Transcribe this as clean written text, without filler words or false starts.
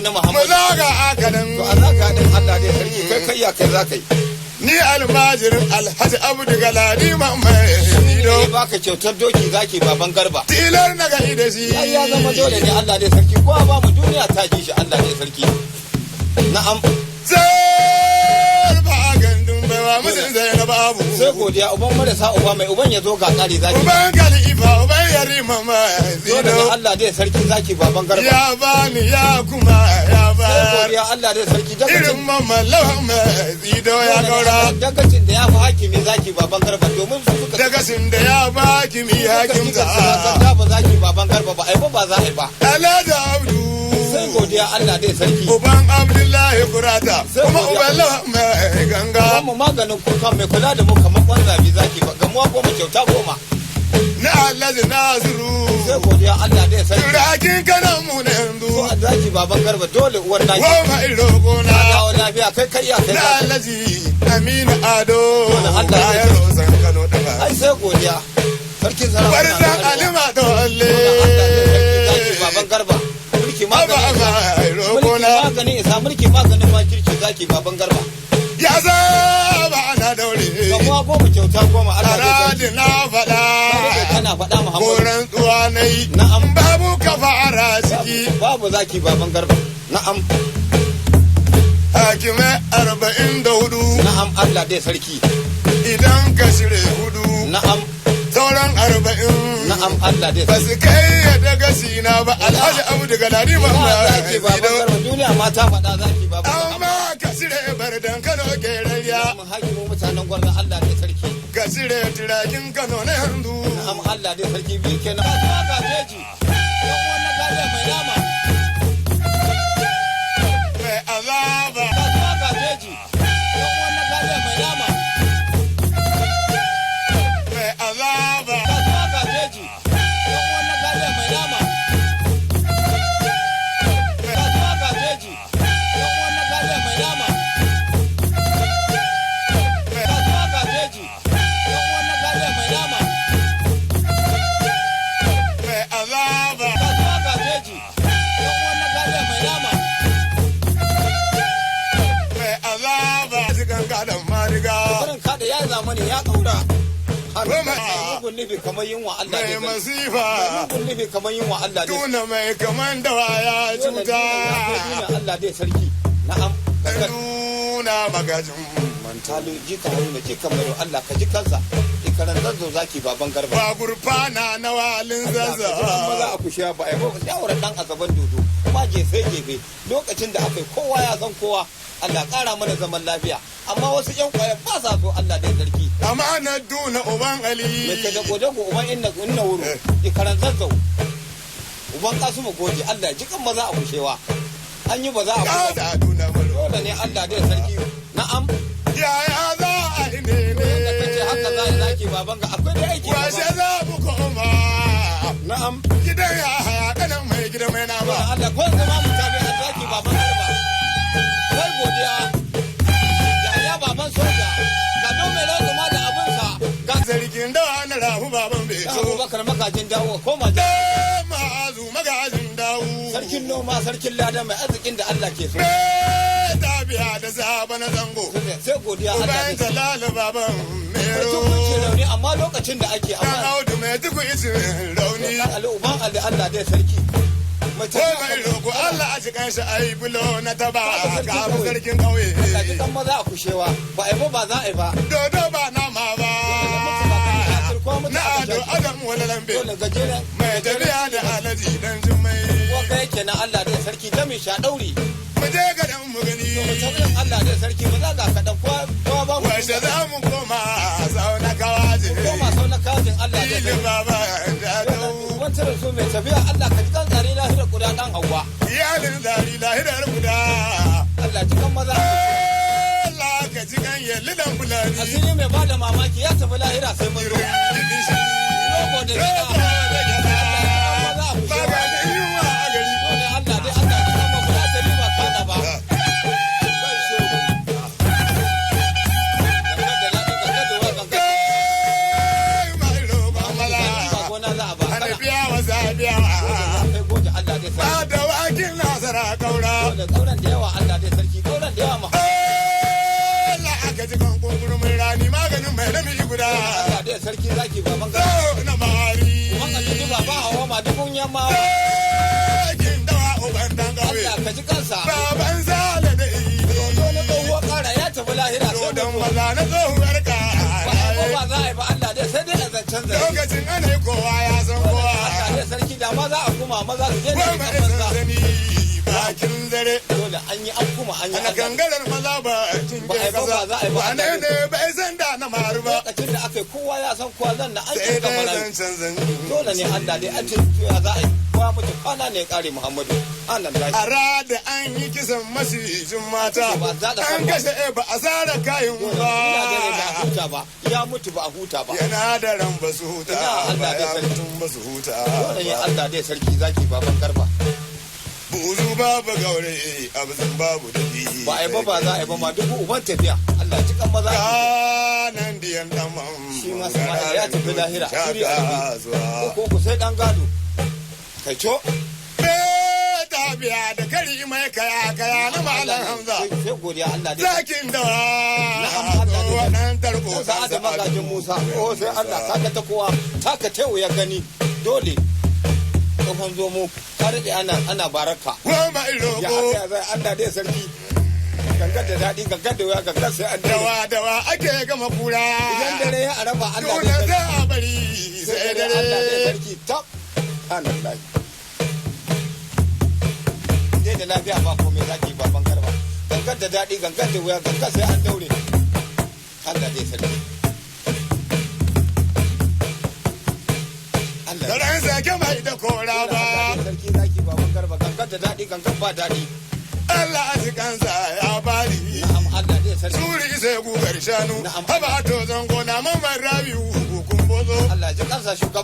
na Mu Muhammadu. zaga akanan. To a zaga din, Allah dai sarki, kai kai ya kai za ka yi. Ni almajirin Alhaji Abdu Galadi mai ne Ido. Ya baka kyautar doki, zaki baban Garba. Tilar na ga da shi. Ai ya zama dole ne, Allah dai sarki, kowa ba mu duniya ta ji shi, Allah dai sarki. Na'am. Zai ba gandun baiwa musun zai na babu. Sai godiya, uban marasa uba, mai uban ya zo ga tsari, zaki. Uban Kalifa, uban Yarima mai Dole ne, Zido. Allah dai sarki, zaki baban Garba. Ya bani ya kuma ya Sai bayar. godiya, Allah dai sarki, Irin dagacin mamman lawan mai Zido ya gaura. Dagacin da ya fi hakimi, zaki baban Garba, domin su suka Daga sin da ya baki mi hakimta. Sanda ba zaki baban Garba ba ai ba, ba za a yi ba. Alhaji Abdu. Sai godiya, Allah dai sarki. Uban Abdullahi Kurata. Sai Kuma godiya. uban lawan mai ganga. Mu maganin kuka, mai kula da mu kamar kwan zabi, zaki ba gamuwa 10 kyauta 10. Na Alhaji Nasiru. Sai godiya, Allah dai sarki. Turakin kanan mu na yanzu. Ko a zaki baban Garba, dole uwar naki. Goma irogona. Dawo lafiya, kai kai ya kai Na za ka yi. Alhaji Aminu Ado. Allah ya Bayan Rosan Kano daga. Ai sai godiya, sarkin sarakuna na Barzan Arewa. Alima Dole. Zaki baban Garba, mulki Aba maganin isa. aba Mulki irogona. maganin isa, mulki maganin makirci, zaki baban Garba. Ya zaba ana daure. Gamuwa 10 kyauta 10, Allah dai sarki. Aradi na faɗa. Kana faɗa, Muhammadu. Koran tsuwa na yi. Na'am. Babu kafa a ciki. Babu, zaki baban Garba, na'am. Hakimai 44. Na'am, Allah dai sarki. Idan ka shirya hudu. Na'am. Sauran 40. Na'am, Allah dai Ba sarki. su kai ya daga sina ba, Alhaji Abdu Galadi ba Ina ma zaki baban Garba, duniya ma ta faɗa, zaki baban Garba. Amma ka cire bardan Kano kerariya. Mun hakimu mutanen gwarza, Allah dai sarki. Ka cire turakin Kano na yanzu. Na'am, Allah dai sarki, biyu kenan. Kasuwa ga jeji yan wannan gariya mai nama. Mai azaba. Kasuwa ga jeji yan wannan gariya mai nama. Mai azaba. Kasuwa ga jeji yan wannan gariya mai nama. Kasuwa ga jeji yan wannan gariya mai nama. Kasuwa ga jeji yan wannan gariya mai nama. Mai azaba. Kasuwa ga jeji yan wannan gariya mai nama. Mai azaba jikan kadan mariga. Barin kada ya zamani ya kaura har Goma. Mugun nufi kamar yunwa, Allah Mai dai sarki. masifa. Mugun nufi kamar yunwa, Allah dai. Tuna mai kaman dawa ya cuta. Allah dai sarki, na'am. Nuna magajin manta. Kalu jika Haruna, jika Mai, Allah ka ji kansa, ikaran Zanzo, zaki baban Garba. Ba gurfana na walin Allah ka ji kan maza Zaza. a kushiya ba ai ba shawarar dan azaban dodo ma je sai gefe lokacin da aka yi, kowa ya san kowa. Allah kara mana zaman lafiya, amma wasu yan kwaya ba sa so, Allah dai sarki. Amanar Duna uban Ali. Mai ka dago dago uban inna inna wuro, ikaran Zazzau uban Kasumu Goje, Allah ya ji kan maza a kushewa, an yi ba za a buga. Kada Duna malo. Dole ne, Allah dai sarki, na'am. Yaya za a yi ne ne. Yadda kace haka za a yi, zaki baban ga akwai da aiki Washe gaba. za mu koma. Na'am. Gidan ya haya kanan mai gidan mai nama. Allah ko zama mu tafi a zaki baban Garba. Kai godiya. Yaya baban soja. Ga don mai razuma da abinsa. Ga Sarkin dawa na rahu baban Beto. Abubakar makajin dawo koma. Da ma'azu magajin dawu. Sarkin noma, sarkin lada, mai arzikin da Allah ke so. Me tabiya da saba na zango. Sai godiya, Allah Uban ne. Talala baban Mai Mero. tukunci rauni, amma lokacin da ake Dan amma. Audu mai tuku isi rauni. Dan Ali uban Ali, Allah dai sarki. Mai Ko mai roƙo Allah a cikin shi ai bulo na taba kafin sarkin Allah ji ƙauye. kan maza a kushewa ba a yi ba, ba za a yi ba. Dodo ba nama ba. Na Ado Adam wani lambe. Dole gajeren. Mai tafiya da Alaji dan Jummai. Wanda yake na Allah dai sarki ta mai sha ɗauri. Mu je gadan mu gani. Mutum Allah dai sarki, ba za ga kaɗan kowa ba mu. Washe za mu koma sauna kawaje. Koma sau na kajin, Allah dai Ili sarki. baba da Wancan su mai tafiya, Allah ka ji kan tsare lahira guda dan Hauwa. Iyalin zari lahirar guda. Allah ji kan maza. Allah ka ji kan yalli dan fulani. Asiri mai bada mamaki ya tafi lahira sai mun zo. Rogo da gida. Rogo da gyaɗa. Maza a kushewa. Maganin yunwa a gari. Dole Allah dai Allah ji kan ba ta riba kada ba. Kai shehu. Gangan da daɗi, gangan da wa, gangan. Kai mai roƙon mala. Ba gona za a ba. Hana biya wa zabiya. Kai goje, Allah dai Ba sarki. da wakin nasara kaura. Dole Dole kauran da yawa, Allah dai sarki, kauran da yawa ma. Allah aka ji kan kungurumin rani maganin mai namiji guda. Allah dai sarki, zaki baban garba. Zo na mari. Uban Alhaji baba hawa ma dubun yamma. Kin dawa uban dan ƙauye. Allah ka ji kansa. Baban Sale da Idi. Dole tsohuwar kara ya tafi lahira sai Dodon mutuwa. maza na tsohuwar Ba a yi ba, ƙara. ba za a yi ba, Allah dai, sai dai a zancen zai. Lokacin ana yi kowa ya san kowa. Allah dai sarki, da ma za a kuma maza su je da Gwamma kan da banza. sansani bakin zare. Dole an yi, an kuma an yi. Ana Allah. gangarar maza ba cin Ba a yi ba, kasa. ba za a yi ba. Wane ne bai san da na maru ba. Lokacin da aka yi kowa ya san kowa, zan na an Sai ci dai kamar. zancen zan. Dole ne, Allah dai, an ce ya za a yi, kowa mutu kwana ne ya kare Muhammadu. Allah lafiya. A rada an yi kisan masijin mata. Ba za da An ba. kashe ba a tsara kayan Dole ina gane ba a ba. huta ba, ya mutu ba a huta ba. Yana da ran ba su huta Ina ba, Allah dai ya sarki. mutum ba su huta Dole ne, ba. Allah dai sarki, zaki baban garba. Buzu babu gaure, abzin babu dafi. Ba a yi ba, ba za a yi ba ma, dubu uban tafiya. Allah ci kan maza. Kanan diyan dan mam. Shi ma Sama'ila ya tafi lahira. Shiri a Kasuwa. Ko ku sai dan gado. Kai co. Ta biya da kari mai kaya kaya na Malam Hamza. Sai godiya Allah dai. Zakin dawa. Na'am, Allah dai. Wannan tarko. Musa da magajin Musa. Oh, sai Allah taka ta kowa taka tewu ya gani. Dole. Tsohon zomo ka daɗe ana baraka. Goma Ya iroko. haka ya zai, Allah dai sarki. Gangar da daɗi, gangar da wuya, gangar sai an dare. Dawa dawa ake gama kura. Idan dare ya araba, Allah Dole dai sarki. za a bari sai dare, Allah dai dare. sarki, tab. Allah. Dai da lafiya ba komai, zaki baban garba. Gangar da daɗi, gangar da wuya, gangar sai an daure. Allah dai sarki. Allah. Daren sake mai da kora ba. Allah dai sarki, zaki baban garba, gangar da daɗi, gangar ba daɗi. Allah a kansa ya bari. Na'am, Allah dai sarki. Suri sai gugar shanu. Na'am. Haba to zango na mamman rabiu kun bozo. Allah ji kansa shugaba.